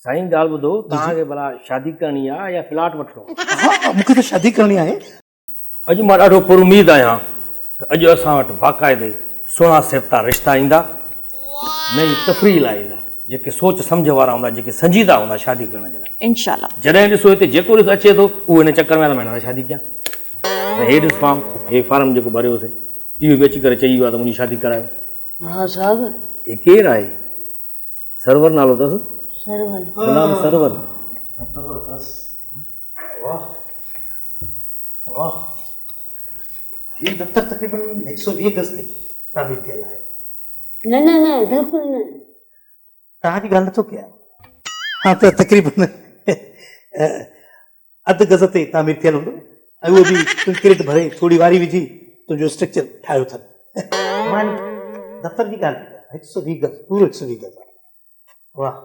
سائين ڳالهه ٻڌو توهان کي ڀلا شادي ڪرڻي آ يا پلاٽ وٺڻو آ؟ ها مون کي ته شادي ڪرڻي آهي. اڄ مان ڏاڍو پر اميد آهيان ته اڄ اسان وٽ باقاعدي سهڻا سيبتا رشتا ايندا نئين تفريح لاء ايندا جيڪي سوچ سمجهه وارا هوندا جيڪي سنجيده هوندا شادي ڪرڻ جي لاء. انشاء الله. جڏهن ڏسو هتي جيڪو ڏس اچي ٿو اهو ان چڪر ۾ آ ته مان هن سان شادي ڪيان ۽ هي ڏس فارم هي فارم جيڪو ڀريوسي اهو به اچي ڪري چئي ويو آ ته منهنجي شادي ڪرايو. ها صاحب. هي ڪير آهي؟ سرور نالو اٿس. سرور. غلام سرور. زبردست واه واه هي دفتر تقريبن 120 گز تي تعمير ٿيل آهي. نه نه نه بلڪل نه. توهان جي ڳالهه نٿو ڪيان. ها ته تقريبن اڌ گز تي تعمير ٿيل هوندو ۽ اهو به ڪنڪريٽ ڀري ٿوري واري وجهي تنهنجو اسٽرڪچر ٺاهيو اٿن. مان دفتر جي ڳالهه ٿي ڪيان هڪ سو ويهه گز پورو هڪ سو ويهه گز آهي. واه.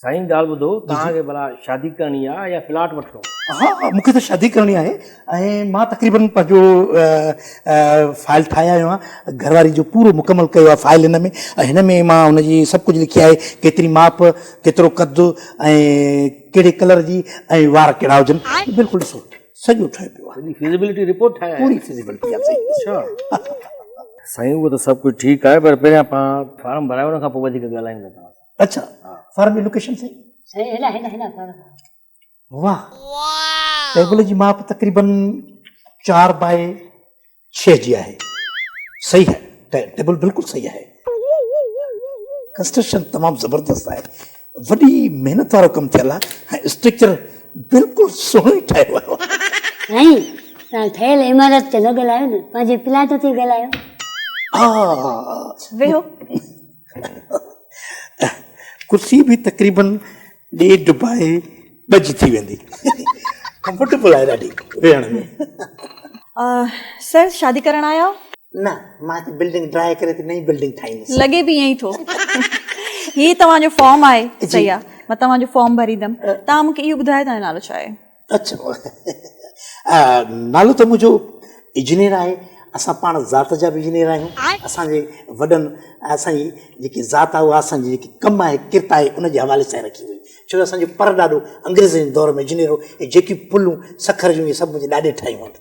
سائين ڳالهه ٻڌو توهان کي ڀلا شادي ڪرڻي آ يا پلاٽ وٺڻو؟ ها مون کي ته شادي ڪرڻي آهي ۽ مان تقريبن پنهنجو فائل ٺاهي آيو آهيان گهر واري جو پورو مڪمل ڪيو آهي فائل هن ۾ ۽ هن ۾ مان هن جي سڀ ڪجهه لکي آهي ڪيتري ماپ ڪيترو قد ۽ ڪهڙي ڪلر جي ۽ وار ڪهڙا هجن بلڪل ڏسو سڄو ٺهيو پيو آهي سڄي فيزيبلٽي رپورٽ ٺاهي آيا پوري فيزيبلٽي آهي سائين اڇا سائين اهو ته سڀ ڪجهه ٺيڪ آهي پر پهريان پاڻ فارم ڀرايو ان کان پوء وڌيڪ ڳالهايون ٿا توهان سان اڇا فارم جي لوڪيشن سائين سائين هيڏا هيڏا هيڏا فارم واه ٽيبل جي ماپ تقريبن 4 بائي 6 جي آهي صحيح آهي ٽيبل بلڪل صحيح آهي ڪنسٽرڪشن تمام زبردست آهي وڏي محنت وارو ڪم ٿيل آهي ۽ اسٽرڪچر بلڪل سهڻو ئي ٺاهيو ويو آهي. سائين توهان ٺهيل عمارت تي نه ڳالهايو نه پنهنجي پلاٽ تي ڳالهايو. ها ويهو. ڪرسي به تقريبن ڏيڍ بائي ٻه جي ٿي ويندي. ڪمفرٽيبل آهي ڏاڍي ويهڻ ۾. سر شادي ڪرڻ آيا آهيو؟ نه مان هتي بلڊنگ ڊرائي ڪري هتي نئين بلڊنگ ٺاهيندس. لڳي به ائين ئي ٿو. هي توهان جو فارم آهي. صحيح آهي مان توهان جو فارم ڀريندم. توهان مون کي اهو ٻڌايو توهان جو نالو ڇا آهي؟ اڇا نالو ته منهنجو انجنيئر آهي اسان پاڻ ذات جا به انجنيئر آهيون اسان جي وڏن اسان جي جيڪي ذات آهي اها اسان جي جيڪي ڪم آهي ڪرت آهي ان جي حوالي سان رکي وئي ڇو جو اسان جو پر ڏاڏو انگريزن جي دور ۾ انجنيئر هو اهي جيڪي پلون سکر جون اهي سڀ منهنجي ڏاڏي ٺاهيون آهن.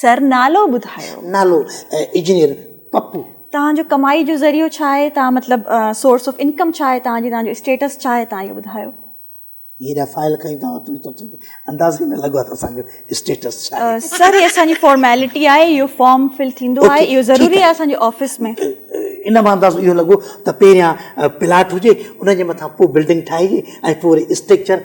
سر نالو ٻڌايو. نالو انجنيئر پپو. توهان جو ڪمائي جو ذريعو ڇا آهي توهان مطلب سورس آف انڪم ڇا آهي توهان جي توهان جو اسٽيٽس ڇا آهي توهان اهو ٻڌايو. هيڏا فائل کڻي توهان وٽ ويٺو توکي اندازو ئي نه لڳو آهي ته اسان جو اسٽيٽس ڇا آهي. سر هي اسان جي فارميلٽي آهي اهو فارم فل ٿيندو آهي اهو ضروري آهي اسان جي آفيس ۾. ان مان اندازو اهو لڳو ته پهريان پلاٽ هجي ان جي مٿان پوء بلڊنگ ٺاهجي ۽ پوء وري اسٽرڪچر